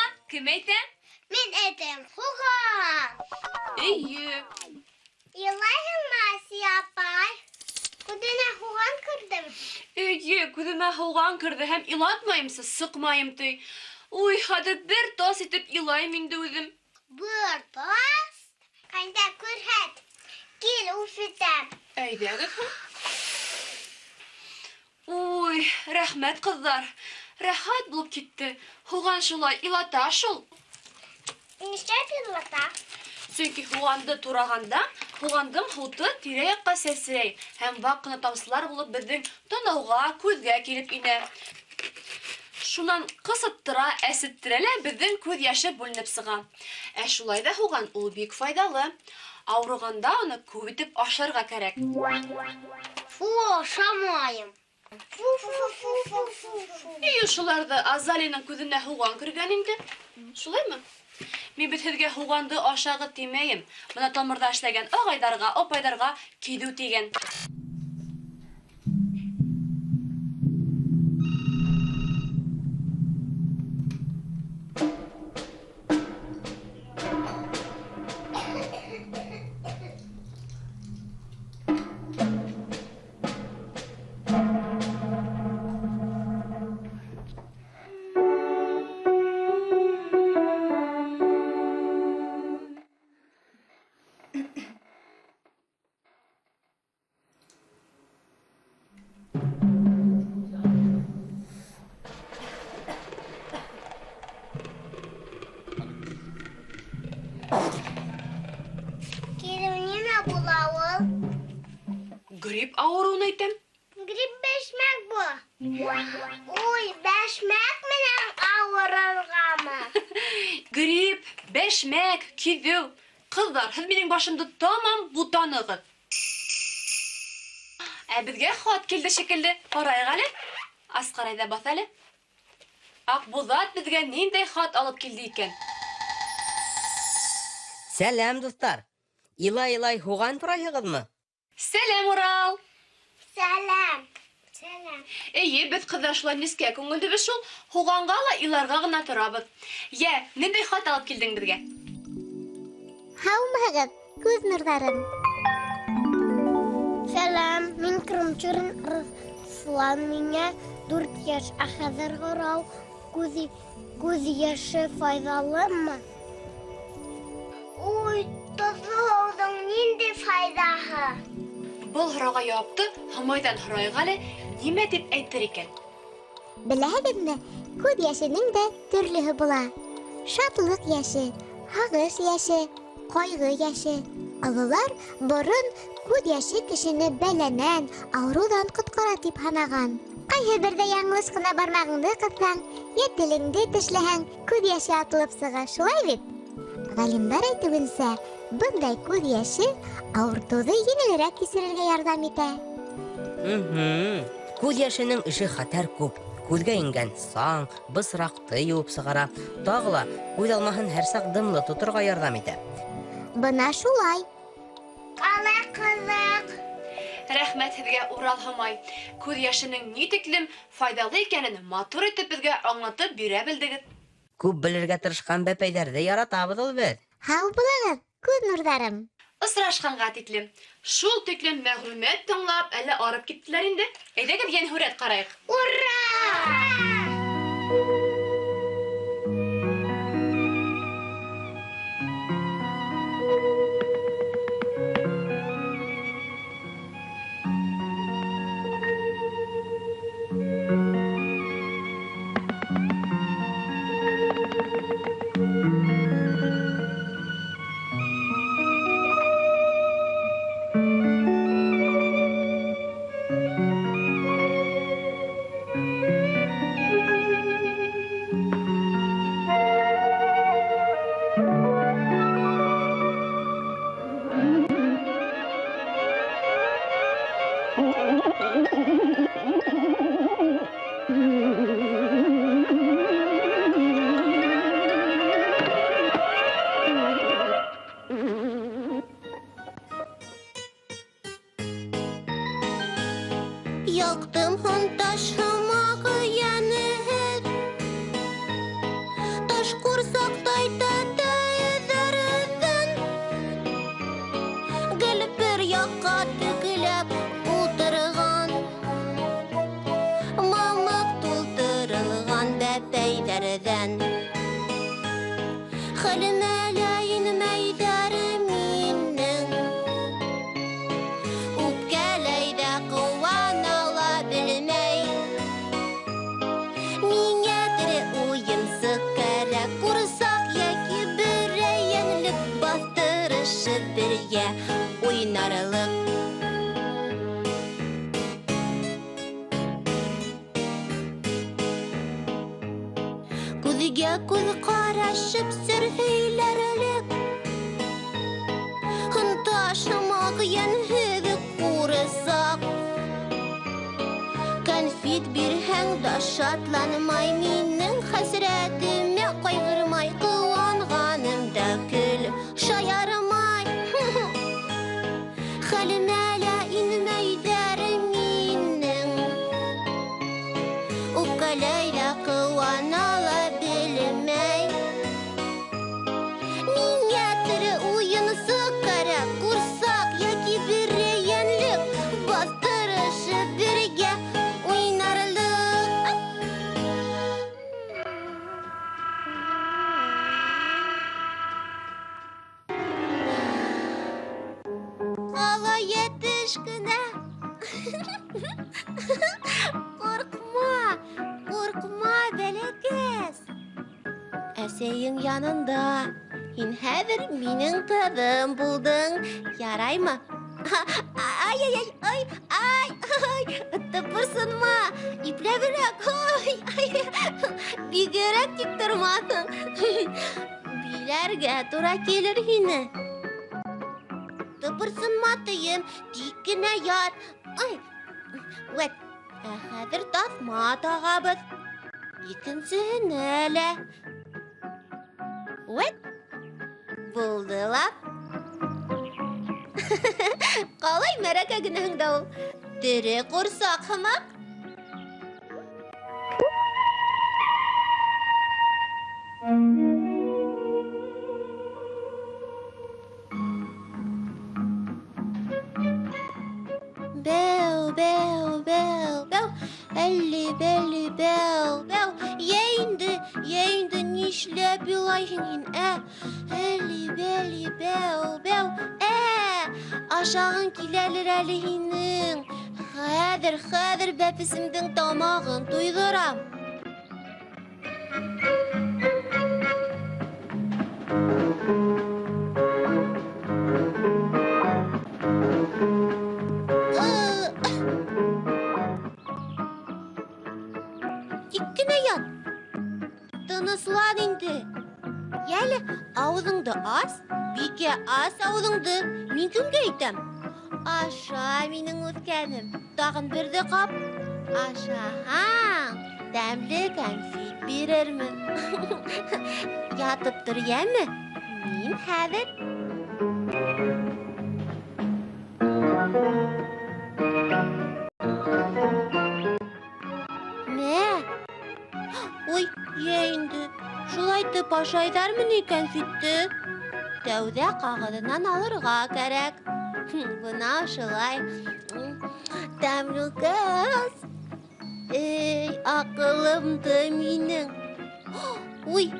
була? Кем әйтә? Мин әйтәм, һуған. Эйе. Илайһыңмы, Асия апай? Күҙеңә һуған керҙеме? Эйе, күҙемә һуған керҙе һәм илатмайымсы сыҡмайым ти. Уй, хәҙер бер тас итеп илайым инде үҙем. Бер тас? Ҡайҙа, күрһәт. Кил, үф итәм. Әйҙәгеҙ һуң. Уй, рәхмәт, ҡыҙҙар. Рәхәт булып китте. Һуған шулай илата шул. Нишләп илата? Сөнки һуғанды турағанда, һуғандың һуты тирә-яҡҡа сәсрәй һәм ваҡ ҡына тамсылар булып беҙҙең танауға, күҙгә килеп инә. Шунан ҡысыттыра, әсеттерә лә беҙҙең күҙ йәше бүленеп сыға. Ә шулай ҙа һуған ул бик файҙалы. Ауырығанда уны күп итеп ашарға кәрәк. Фу, ашамайым. Фу, фу, фу, фу, фу, фу. Эйе, шуларҙы Азалияның күҙенә һуған кергән инде. Шулаймы? Мин бит һеҙгә һуғанды ашағыҙ тимәйем. Бына тамырҙа эшләгән ағайҙарға, апайҙарға киҙеү тигән. Грипп ауырыуын әйтәм. Грипп бәшмәк бу. Уй, бәшмәк менән ауырырғамы? Грипп, бәшмәк, киҙеү. Ҡыҙҙар, һеҙ минең башымды тамам бутанығыҙ. Ә беҙгә хат килде шикелле. Ҡарайыҡ әле. Асҡар, әйҙә баҫ әле. Аҡбуҙат беҙгә ниндәй хат алып килде икән? Сәләм, дуҫтар. Илай-илай һуған һорайһығыҙмы? Сәләм, Урал. Сәләм. Сәләм. Эйе, беҙ ҡыҙҙар шулай нескә күңелдебеҙ шул. Һуғанға ла иларға ғына торабыҙ. Йә, ниндәй хат алып килдең беҙгә? Һаумыһығыҙ, күҙ нурҙарым. Сәләм, мин Крымчурин Руслан, миңә 4 йәш. Ә хәҙер һорау, күҙ йәше файҙалымы? Уй, тоҙло һыуҙың ниндәй файҙаһы? Был һорауға яуапты Һомайҙан һорайыҡ әле, нимә тип әйтер икән? Беләһегеҙме, күҙ йәшенең дә төрлөһө була. Шатлыҡ йәше, һағыш йәше, ҡайғы йәше. Ололар борон күҙ йәше кешене бәләнән, ауырыуҙан ҡотҡара тип һанаған. Ҡайһы берҙә яңылыш ҡына бармағыңды ҡыҫһаң, йә телеңде тешләһәң, күҙ йәше атылып сыға, шулай бит? Ғалимдар әйтеүенсә, бындай күҙ йәше ауыртыуҙы еңелерәк кисерергә ярҙам итә. Күҙ йәшенең эше хәтәр күп. Күҙгә ингән саң, бысраҡты йыуып сығара. Тағы ла күҙ алмаһын һәр саҡ дымлы тоторға ярҙам итә. Бына шулай. Ҡалай ҡыҙыҡ. Рәхмәт һеҙгә, Урал, Һомай. Күҙ йәшенең ни тиклем файҙалы икәнен матур итеп беҙгә аңлатып бирә белдегеҙ. Күп белергә тырышҡан бәпәйҙәрҙе яратабыҙ ул беҙ. Һау булығыҙ, күҙ нурҙарым. Осрашҡанға тиклем. Шул тиклем мәғлүмәт тыңлап, әллә арып киттеләр инде. Әйҙәгеҙ, йәнһүрәт ҡарайыҡ. Ура! Хәлемә лә инмәйҙәр минең. Үпкәләй ҙә ҡыуана ла белмәй. Миңә тере уйынсыҡ кәрәк, ҡурсаҡ йәки берәй йәнлек, баҫтырышып бергә уйнарлыҡ. Күҙгә күҙ ҡарашып сер һөйләрлек, Таш һымаҡ йәнһеҙ ҡурсаҡ. Кәнфит бирһәң дә шатланмай, минең хәсрәтемә ҡайғырмай, ҡыуанғаным да көл шаярмай. Хәлемә лә инмәйҙәр минең. Үпкәләй ҙә ҡыуана ла белмәй. Миңә тере уйынсыҡ кәрәк, ҡурсаҡ йәки берәй йәнлек, баҫтырышып бергә уйнарлыҡ. Ҡалай йәтеш кенә. Ҡурҡма, ҡурҡма, бәләкәс. Әсәйең янында. Һин хәҙер минең ҡыҙым булдың. Яраймы? Ай, ай, ай, ай, ай, ай, тыпырсынма, ипләберәк, ай, ай, бигерәк тик тормаҫһың. Биләргә тура килер һине. Тыпырсынма тием, тик кенә ят. Ай, вәт, ә хәҙер таҫма тағабыҙ. Икенсеһенә лә. Вәт, булды ла. Ҡалай мәрәкә генәһең дә ул. Тере ҡурсаҡ һымаҡ. Бәү, бәү, бәү, бәү. Әлли, бәлли, бәү, бәү. Йә инде, йә инде, нишләп илайһың һин, ә? Әлли, бәлли, бәү, бәү. Ә, ашағың киләлер әле һинең. Хәҙер, хәҙер бәпесемдең тамағын туйҙырам. Тик кенә ят. Тыныслан инде. Йәле, ауыҙыңды ас, Бикә, ас ауыҙыңды. Мин кемгә әйтәм? Аша, минең үҫкәнем. Тағын берҙе ҡап. Ашаһаң, тәмле кәнфит бирермен. Ятып тор, йәме? Мин хәҙер. Мә? Ой, йә инде. Шулайтып ашайҙармы ни кәнфитте? Тәүҙә ҡағыҙынан алырға кәрәк. Бына шулай. Тәмлүкәс. Эй, аҡылымды минең. Уй,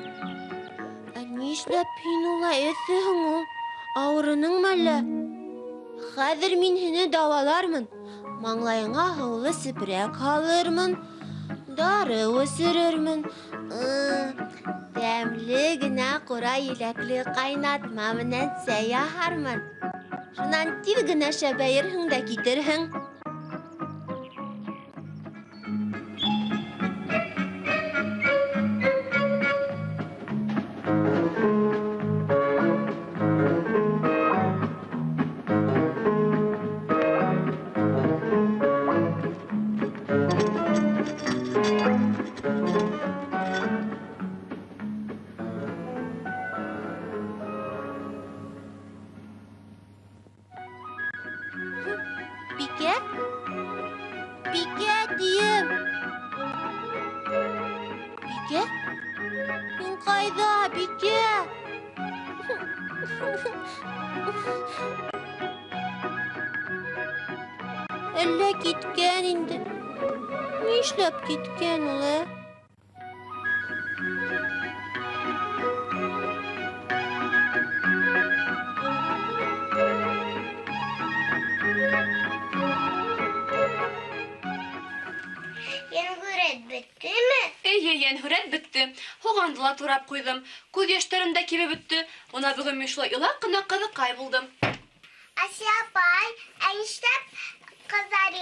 ә нишләп һин улай эҫеһең ул? Ауырыныңмы әллә? Хәҙер мин һине дауалармын. Маңлайыңа һыулы сепрәк һалырмын. Дары үҫерермен. Тәмле генә ҡура еләкле ҡайнатма менән сәй яһармын. Шунан тиҙ генә шәбәйерһең дә китерһең. Бикә? Бикә тием. Бикә? Һин ҡайҙа, Бикә? Әллә киткән инде. Нишләп киткән ул, ә? Бөттөмө? Эйе, йәнһүрәт, бөттө. Һуғанды ла турап ҡуйҙым. Күҙ йәштәрем дә кибеп бөттө. Бына бөгөн мин шулай илап ҡына ҡыҙыҡай булдым. Асия апай, ә нишләп ҡыҙҙар